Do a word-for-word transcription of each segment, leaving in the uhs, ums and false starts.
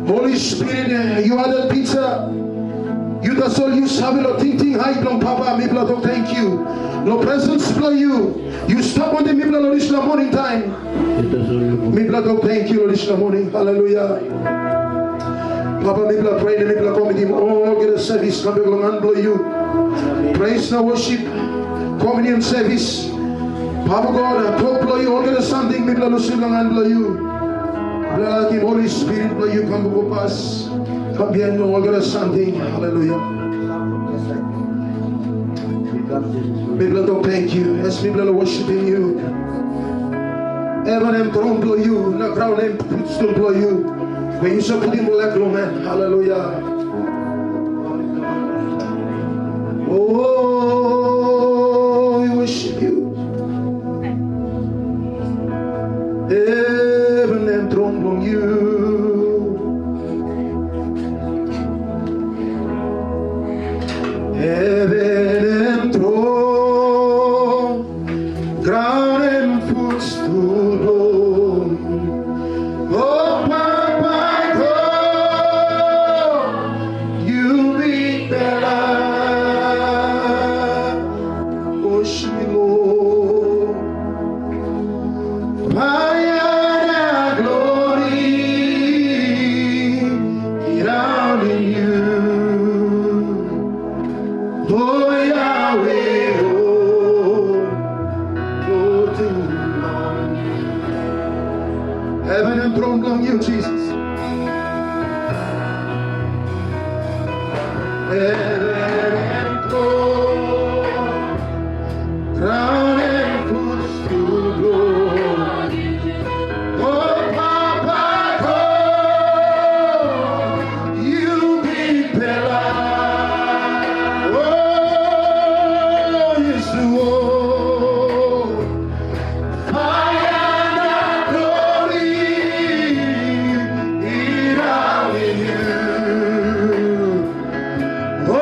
Holy Spirit, eh, you are the teacher. Yu tasol yu save long tingting hait long Papa, mipela tok tenkyu. Long presens bilong yu, yu stap wantaim mipela long dispela moning taim. Mipela tok tenkyu long dispela moning. Haleluya. Papa, mipela pray na mipela komitim olgeta sevis kam bek long han bilong yu. Praise na worship, communion service. Papa God, tok bilong yu, olgeta samting mipela lusim long han bilong yu. Mipela laikim Holy Spirit bilong yu kam go pas, kam bihain long olgeta samting. Haleluya. Mipela tok tenkyu as mipela worshipim yu. Heven em tron bilong yu, na graun em footstool bilong yu. Wen yu save putim lek long en. Haleluya. Oh, we worship you. Heven em tron bilong yu. Heven em tron, graun em footstool bilong. O Papa God, yu bikpela. Worship you, Lord. Paia na glori i raunim yu. O Yahweh, o, o Tuhan. Heven em tron bilong yu, Jisas. Heven em tron, graun em footstool bilong. O Papa God, yu bikpela. O Yesu, o, paia na glori i raunim yu. O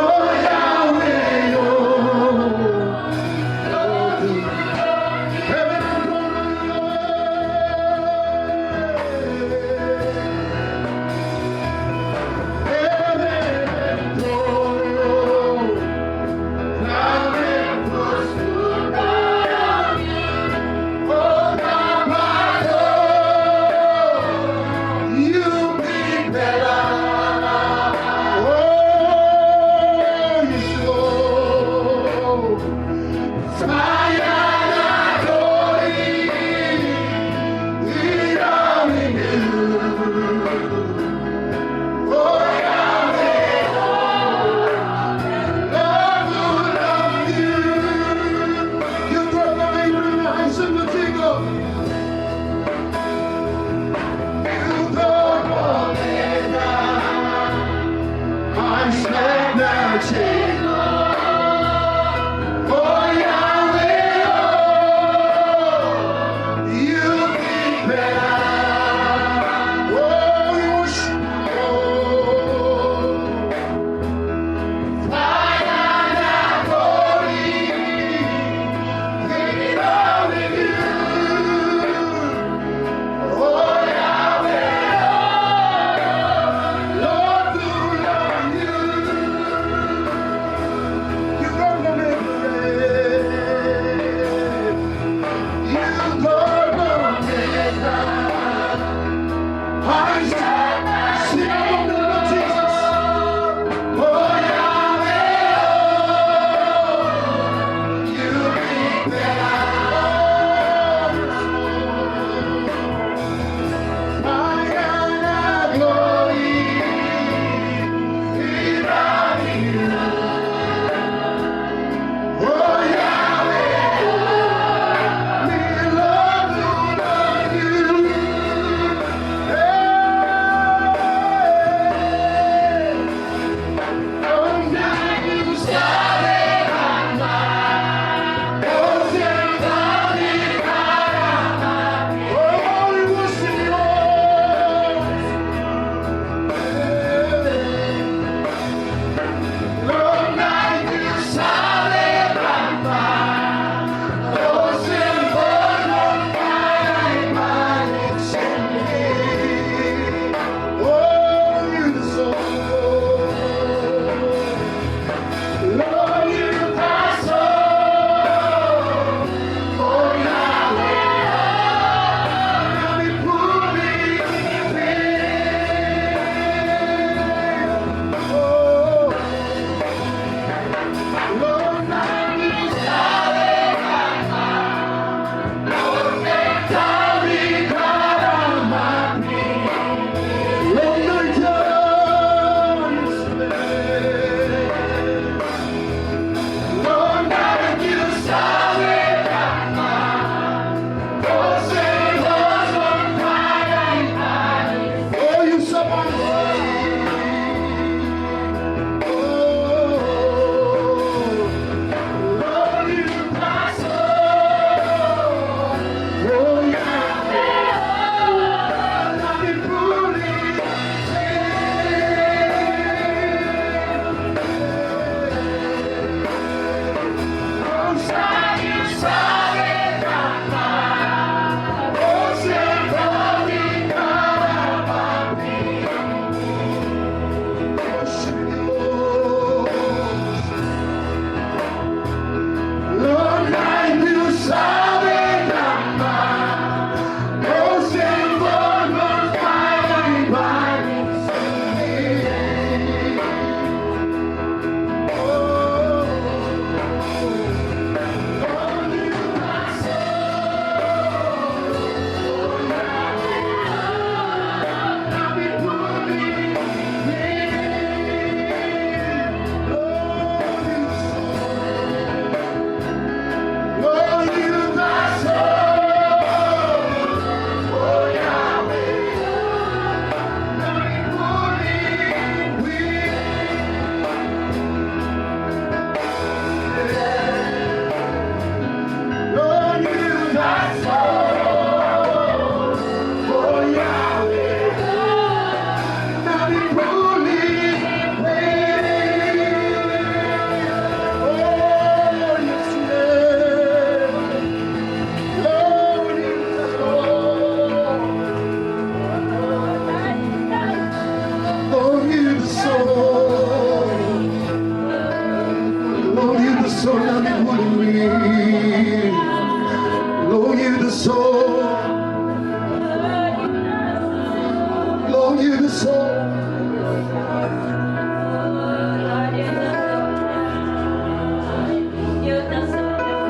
So,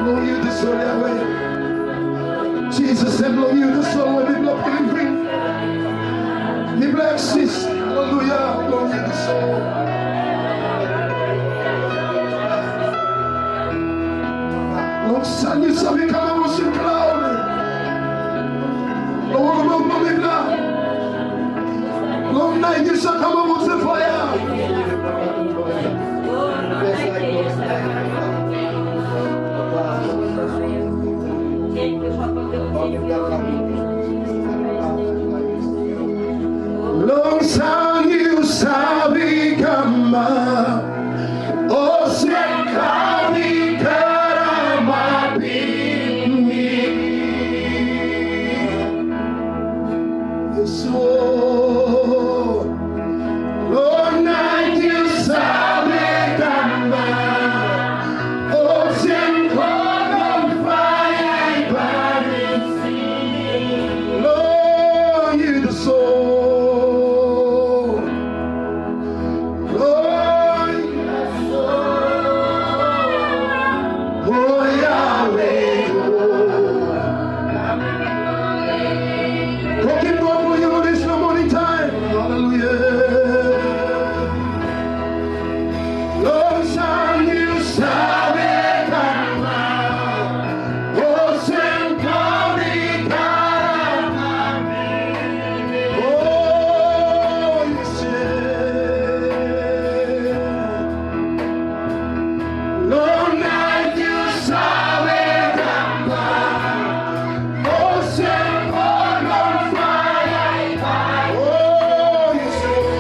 long yu tasol, Yahweh. Jisas, em long yu tasol we mipela pulim pring. Mipela eksis. Haleluya, long yu tasol. Long san yu save kamap olsem klaut. Long wokabaut bilong mipela. Long nait yu save kamap olsem paia. Long san yu save kamap olsem klaut i karamapim mi. Yes, Lord. Long nait yu save kamap olsem kol long paia i barim. Long yu tasol. Long yu tasol. O Yahweh. Tokim God long yu long dispela moning taim. Haleluya. Long san yu save kamap olsem klaut i karamapim. O, yu save. Long nait yu save kamap olsem kol long paia i barim. O, yu save.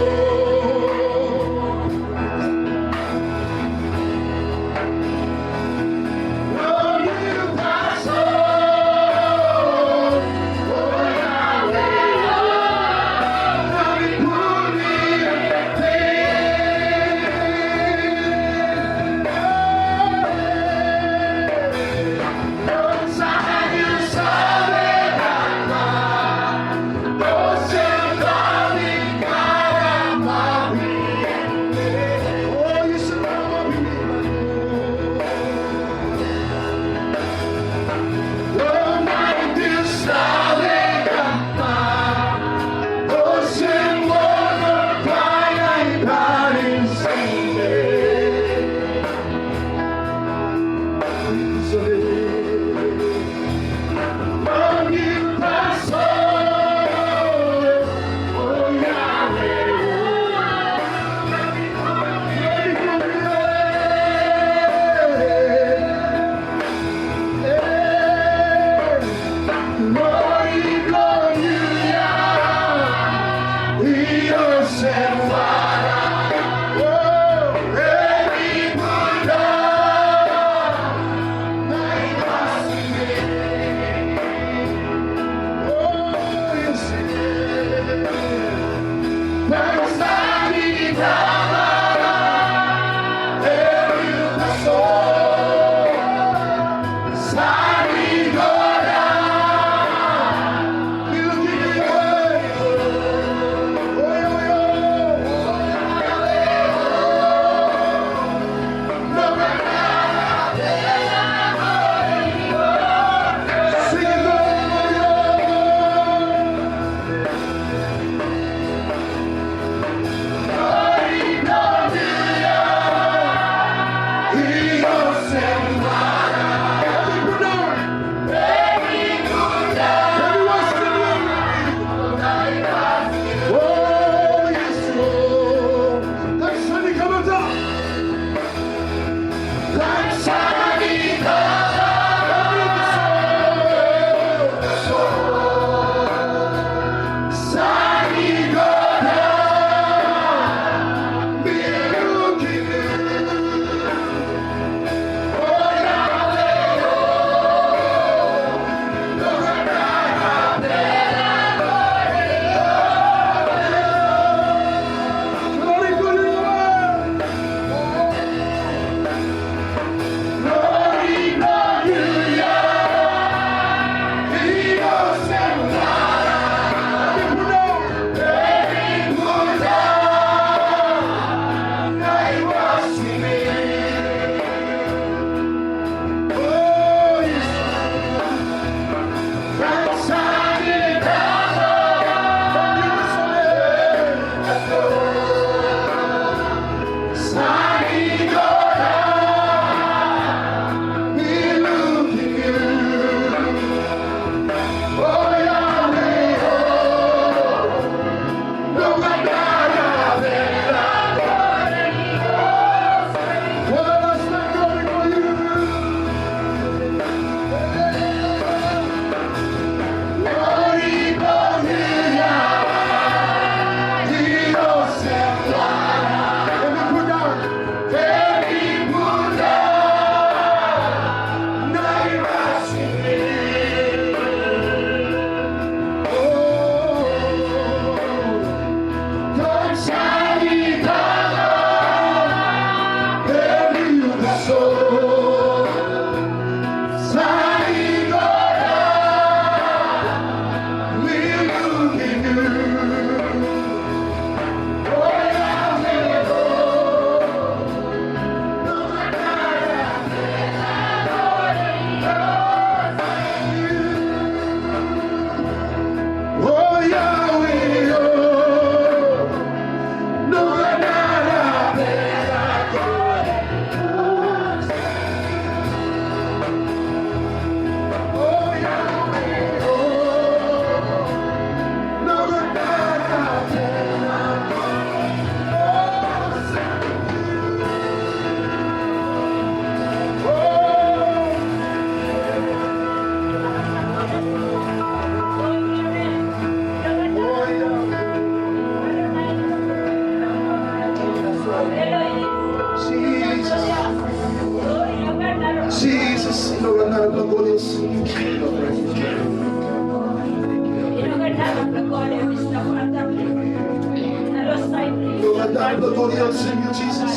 Narapela God i olsem yu, Jisas.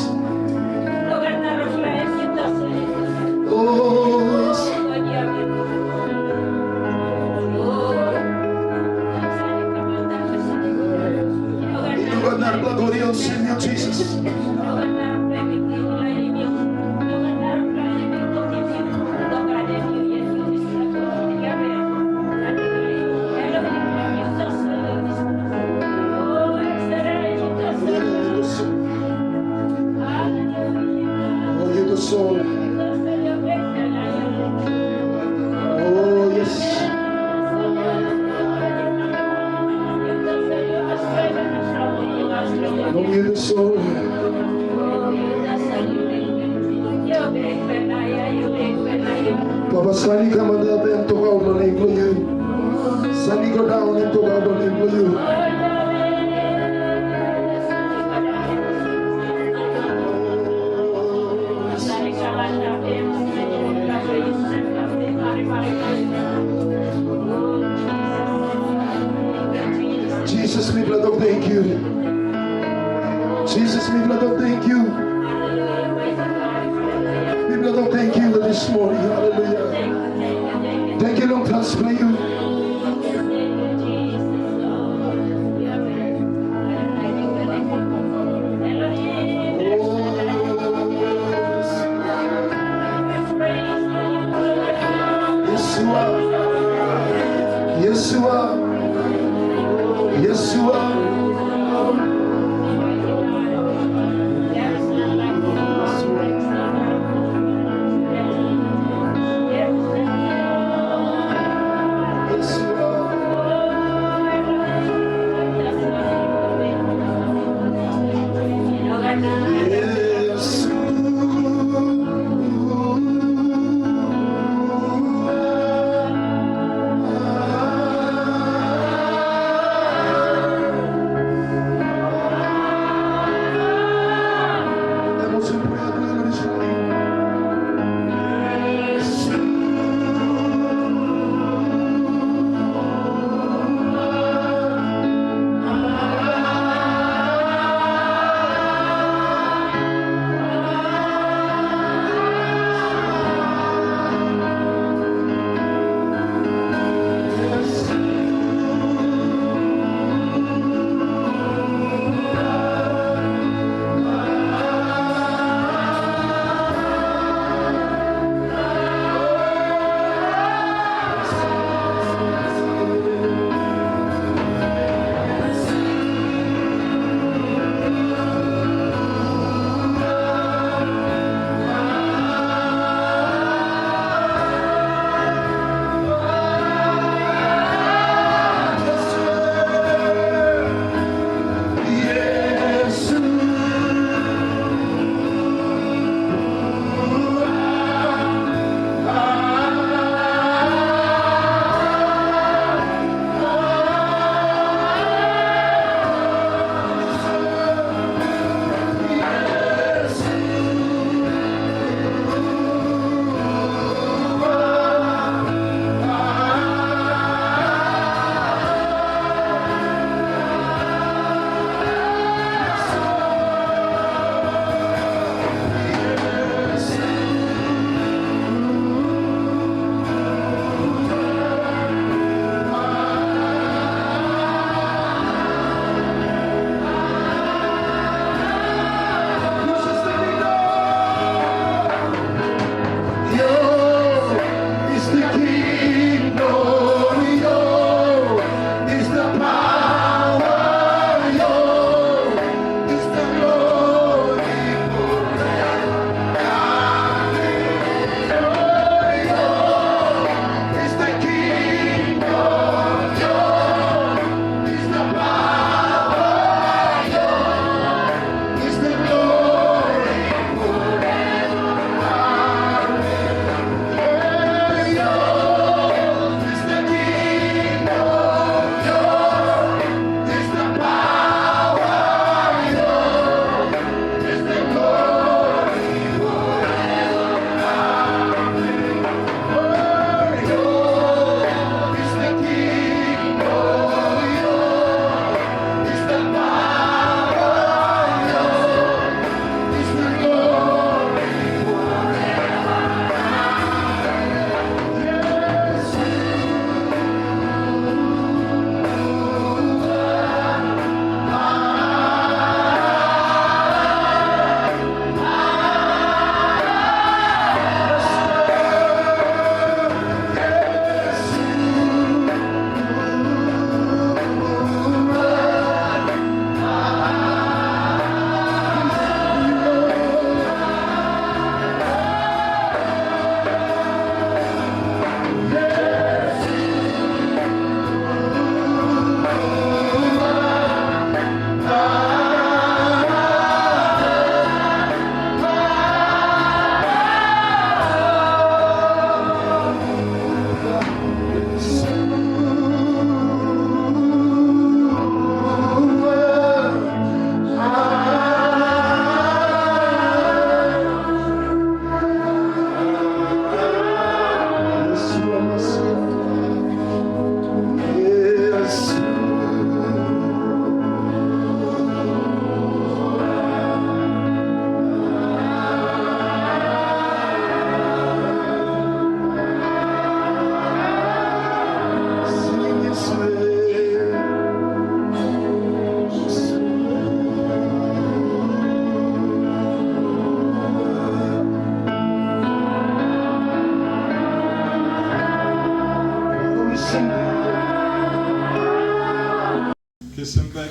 Oh, yes. I no gat narapela God i olsem yu, Jisas. Oh, yu tasol. Oh, yes. Long yu tasol. Papa, san i kam antap, em tokaut long nem bilong yu. San i go daun, em tokaut long nem bilong yu. Jisas, mipela tok tenkyu. Jisas, mipela tok tenkyu. Mipela tok tenkyu this morning. Haleluya. Tenkyu long transpela yu. Yeshua. Yeshua. Yeshua.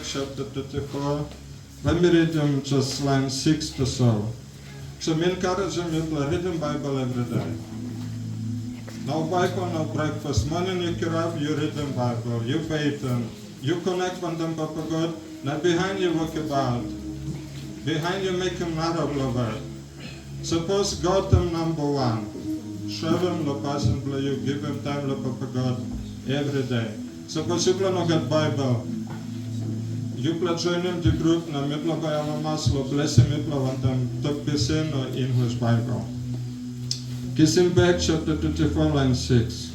Chapter twenty-four, let me read them just line six to seven. So mi encourage yupela reading Bible every day. No Bible, no breakfast. Morning you kirap, you reading Bible, you bathing, you connect wantaim Papa God, na behind you work about. Behind you making narapela work. Sapos God em namba wan, soim lo pasin bilong yu givim taim lo Papa God every day. Sapos yupela no gat Baibel, yupela joinim di grup na mipela bai amamas lo blesim yupela wantaim tok pisin o English Baibel. Kisim bek chapter twenty-four line six.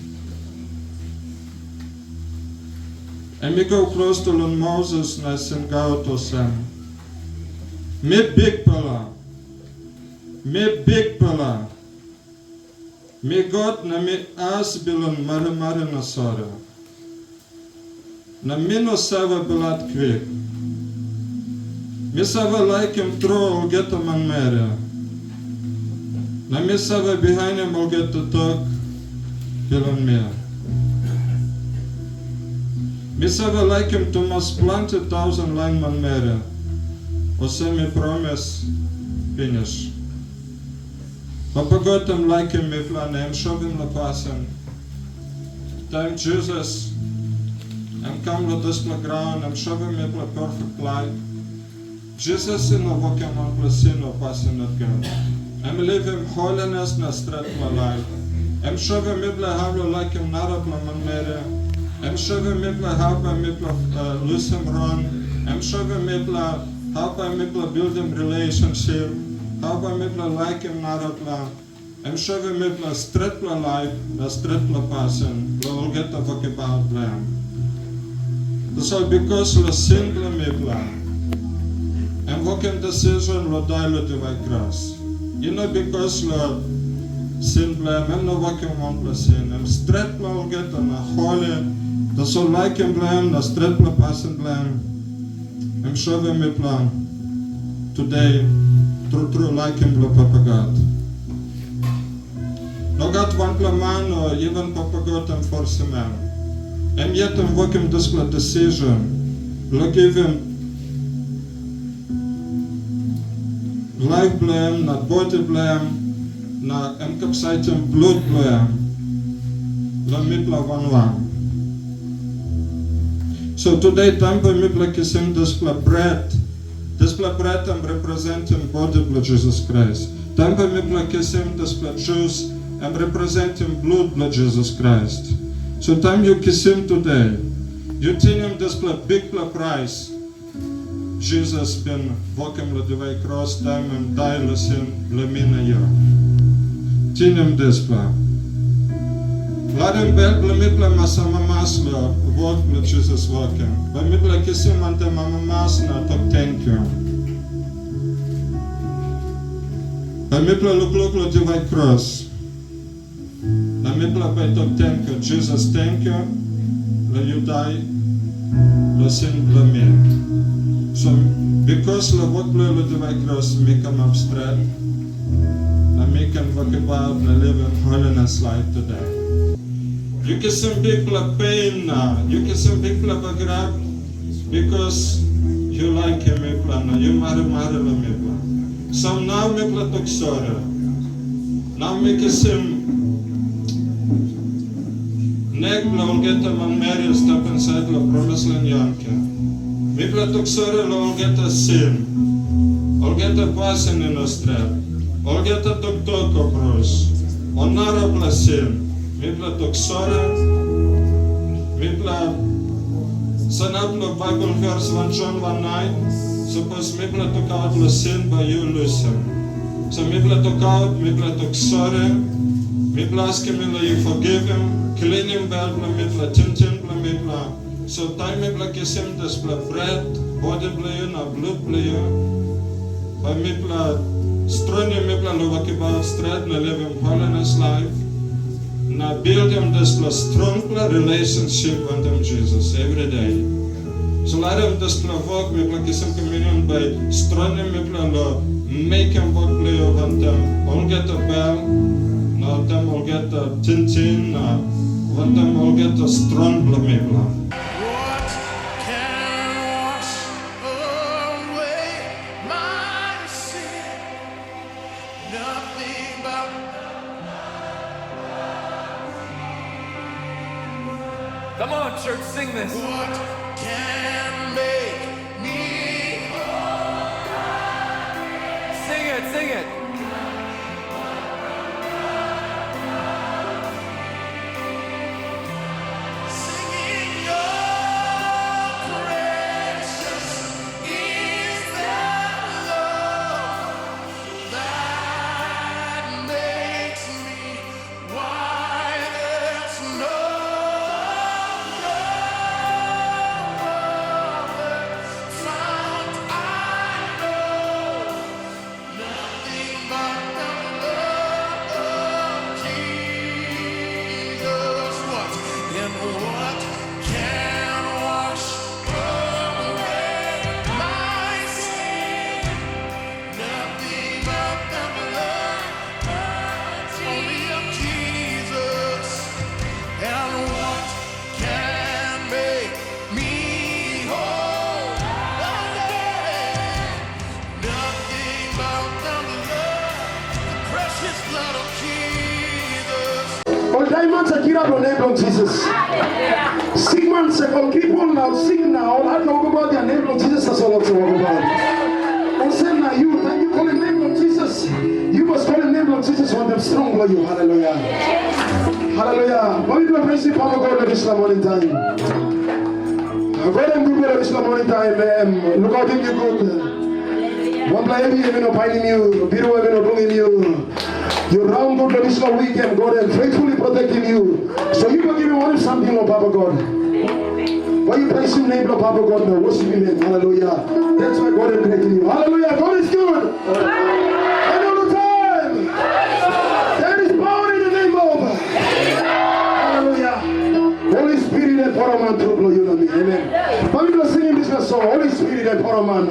Em i go klostu long Moses na singaut olsem, Mi Bikpela, mi Bikpela, mi God na mi as bilong marimari na sori. Na mi no save blat kwik. Mi save laikim tru olgeta manmeri. Na mi save bihainim olgeta tok bilong mi. Mi save laikim tumas planti tausen lain manmeri, olsem mi promis pinis. Papa God em laikim mipela na em soim lo pasin. Taim Jisas em kam lo dispela graun, em soim mipela perfect laip. Jisas i no wokim wanpela sin o pasin nogut. Em i livim holiness na stretpela laip. Em soim mipela hau lo laikim narapela manmeri. Em soim mipela hau bai mipela, eh, lusim rong. Em soim mipela hau bai mipela bildim relationship. Hau bai mipela laikim narapela. Em soim mipela stretpela laip na stretpela pasin lo olgeta wokabaut bilong em. Tasol bikas lo sin bilong mipela, em wokim decision lo dai lo diwai kros. I no bikas lo sin bilong em, em no wokim wanpela sin. Em stretpela olgeta na holi, tasol laikim bilong em na stretpela pasin bilong em, em soim mipela today tru tru laikim bilong Papa God. Nogat wanpela man o even Papa God em forsim em. Em yet em wokim dispela decision lo givim laip bilong em na bodi bilong em, na em kapsaitim blut bilong em long mipela wan wan. So today taim bai mipela kisim dispela bret, dispela bret em representim bodi bilong Jisas Krais. Taim bai mipela kisim dispela jus, em representim blut bilong Jisas Krais. So taim yu kisim today, yu tingim dispela bikpela prais Jisas bin wokim lo diwai kros taim em dai lo sin bilong mi na yu. Tingim dispela. Larim bel bilong mipela mas amamas lo wok bilong Jisas wokim. Bai mipela kisim wantaim amamas na tok tenkyu. Bai mipela lukluk lo diwai kros. Na mipela bai tok tenkyu, Jisas, tenkyu, lo yu dai lo sin bilong mi. So, bikas lo wok bilong yu lo diwai kros, mi kamap stret, na mi ken wokabaut na livim holiness laip today. Yu kisim bikpela pen na yu kisim bikpela bagarap, bikas yu laikim mipela na yu marimari long mipela. So nau mipela tok sori. Nau mi kisim nek bilong olgeta manmeri i stap insait long promis long yangke. Mipela tok sori long olgeta sin, olgeta pasin i no stret, olgeta toktok o brus, o narapela sin. Mipela tok sori. Mipela sanap long Baibel vers wan Jon wan nain, sapos mipela tokaut long sin, bai yu lusim. So mipela tokaut, mipela tok sori. Mipela askim yu long yu forgivim, klinim bel bilong mipela, tingting bilong mipela. So taim mipela kisim dispela bret, bodi bilong yu na blut bilong yu, bai mipela strongim mipela long wokabaut stret na livim holiness laip, na bildim dispela strongpela relationship wantaim Jisas everyday. So larim dispela wok mipela kisim komunion bai strongim mipela long mekim wok bilong yu wantaim olgeta bel, na wantaim olgeta tingting, na wantaim olgeta strong bilong mipela. What can wash Church, sing this. What can make me whole? Sing it, sing it. Singing your precious is the love that makes me why there's no other fount I know, nothing but the blood of Jesus. What and what can wash away my sin? Nothing but the blood, only of Jesus. And what can make me whole again? Nothing but the blood, the precious blood of Jesus. Ol daiman sa kirap long nem bilong Jisas. Sikman sa ol kripul na ol sik na ol hat na wokabaut ya nem bilong Jisas tasol ol sa wokabaut. Olsem na yu, taim yu kolim nem bilong Jisas, yu mas kolim nem bilong Jisas wantaim strong bilong yu. Haleluya. Haleluya. Bai mipela praisim Papa God long dispela moning taim. God em gutpela long dispela moning taim, em lukautim yu gut. Wanpela hevi em i no painim yu, birua em i no bungim yu. Yu raun gut long dispela wik, em God em faithfully protectim yu. So yu bai givim wanem samting long Papa God? Bai yu praisim nem bilong Papa God na worshipim em. Haleluya. That's why God em creating you. Haleluya. God is good. And all the time. There is power in the name of. Haleluya. Holy Spirit em poroman tru bilong yu na mi. Amen. Bai mipela singim dispela song, Holy Spirit em poroman.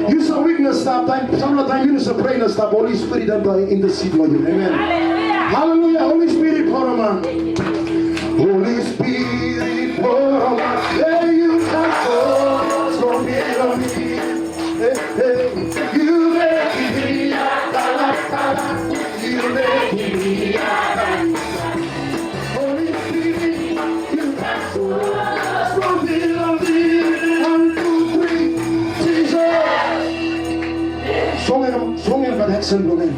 Yu sa wik na stap, taim, sampela taim yu no sa pray na stap, Holy Spirit em bai intercede long yu. Amen. Haleluya. Holy Spirit poroman. Holy Spirit poroman. Hey, yu kam so, so mi, so mi. Hey, hey, yu mekim mi akala, kala. Yu mekim mi akala. Holy Spirit, yu kam so, so mi, so mi. One, two, three. Jesus. Song em, song em gat action bilong en.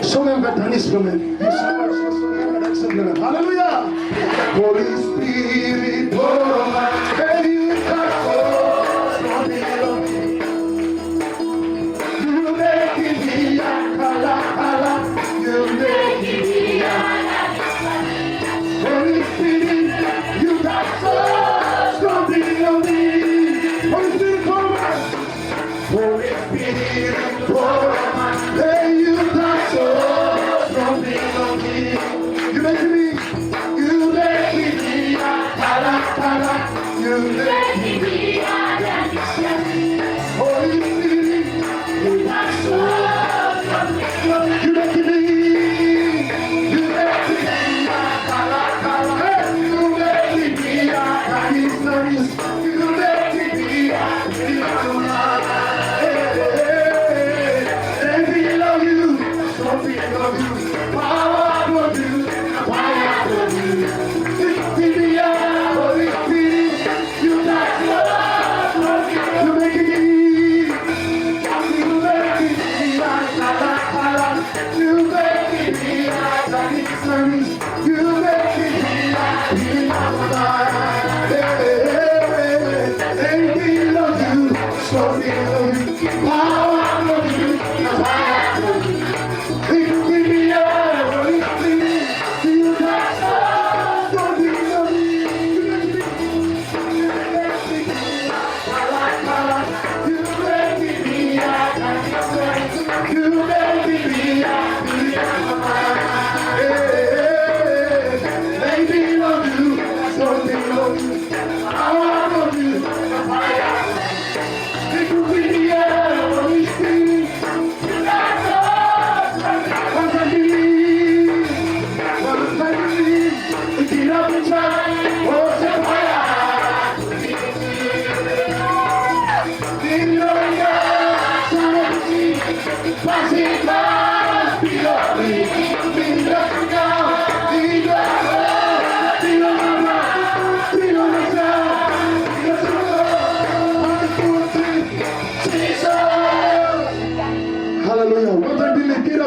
Song em gat dance bilong en. Yu sing, song em gat action bilong en. Haleluya. Holy Spirit, poroman, hey, yu kam so, so mi, so mi. Yu mekim mi akala, kala. Yu mekim mi akala. Holy Spirit, yu kam so strong bilong mi. Holy Spirit, poroman. Holy Spirit, poroman. Hey, yu kam so strong bilong mi. Yu mekim mi, yu mekim mi akala, kala. Yu mekim mi akala. Holy Spirit, yu kam so strong. Yu mekim mi, yu mekim mi akala, kala. Hey, yu mekim mi akala. Yu mekim mi akala. Hey, hey, hey, hey. Thank you, love you. Something love you. Power love you. Fire love you. It's in the air, Holy Spirit. You got love. You making me. You making me. You making me. You making me. Hey, hey, hey, hey. Thank you, love you. Something love you. Power love you. Fire love you.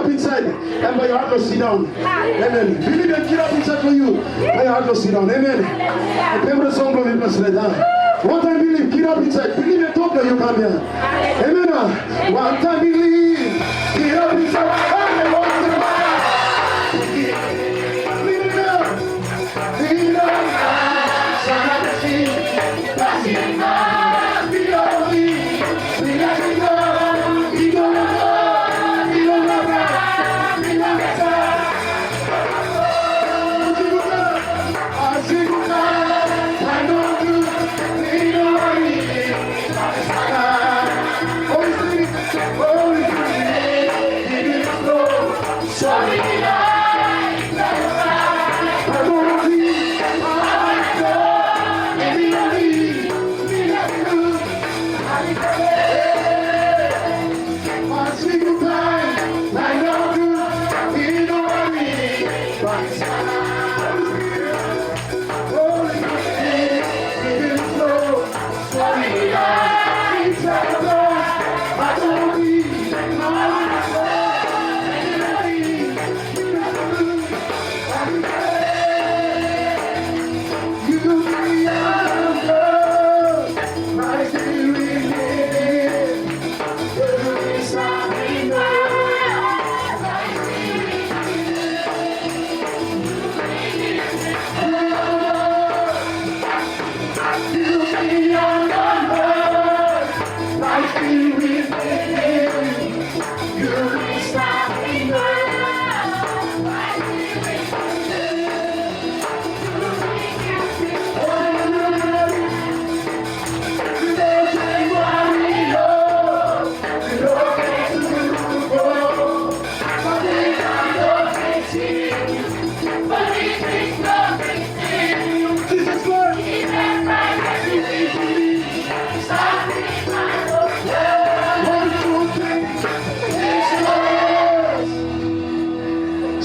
Inside, and by your heart, Lord, sit down. Amen. Believe and get up inside for you. By your heart, Lord, sit down. Amen. And remember the song from Hebrews, right? Huh? One time believe, get up inside. Believe and talk that you come here. Amen. Huh? One time believe, get up inside. Hey, what's the matter? Believe it now.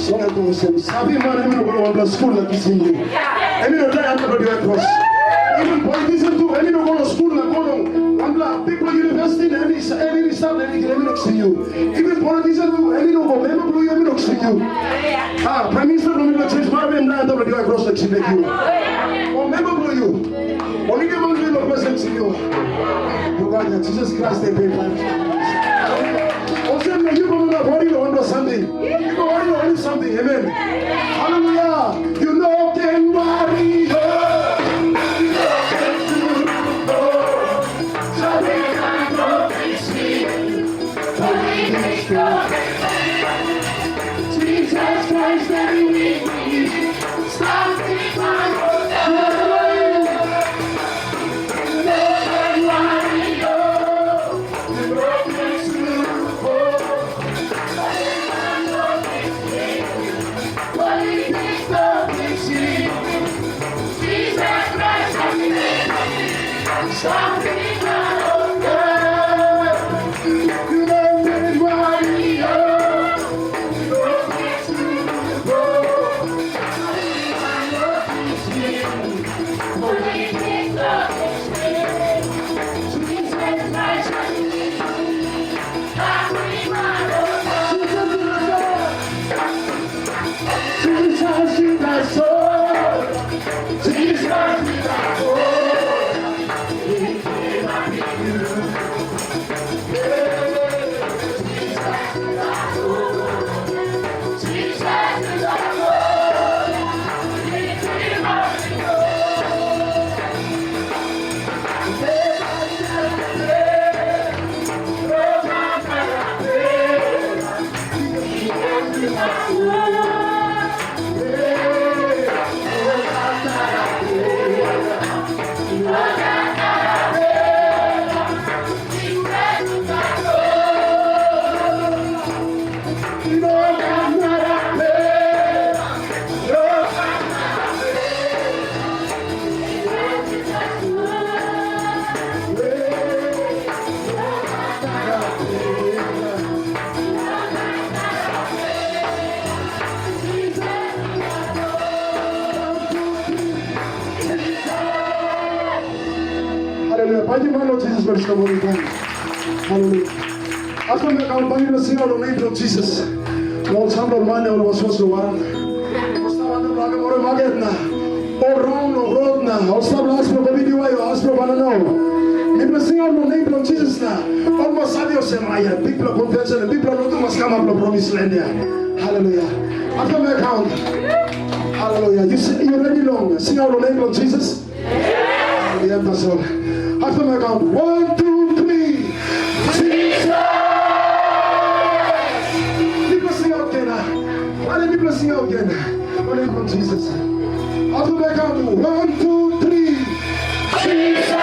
Song ya tu olsem, sabi man em i no go long wanpela skul na kisim yu. Em i no dai antap long diwai kros. Even politician tu, em i no go long skul na go long wanpela bikpela university na em i sa-, em i stap na em i, em i no kisim yu. Even politician tu, em i no go, memba bilong yu, em i no kisim yu. Ah, Prime Minister bilong mipela church, mara em dai antap long diwai kros na kisim bek yu. O memba bilong yu. Ol i giaman bilong president senior. Yu gat ya, Jisas Krais i pe. Olsem na yu bai no wari long wanpela samting. Yu bai wari long ol samting. Amen. Haleluya. Yu no ken wari, oh. Yu no ken wari, oh. Jesus Christ, very weak. Haleluya. Paitim man long Jisas, praise the Lord. Haleluya. Asma mi kam paitim na singaut long nem bilong Jisas. Ol sampela man ol waswas long wanem? Ol stap antap long ol maket na, ol raun long rot na, ol stap long as bilong Covid diwai o as bilong banana. Mipela singaut long nem bilong Jisas na, ol mas save olsem, aia, bikpela konfensen na bikpela lotu mas kamap long promis land ya. Haleluya. After my count. Haleluya. You say, you ready long? Singaut long nem bilong Jisas. Haleluya, pastor. After my count. One, two, three. Jesus! Mipela singaut gen, ah. Ale, mipela singaut gen. Long nem bilong Jisas. After my count. One, two, three. Jesus!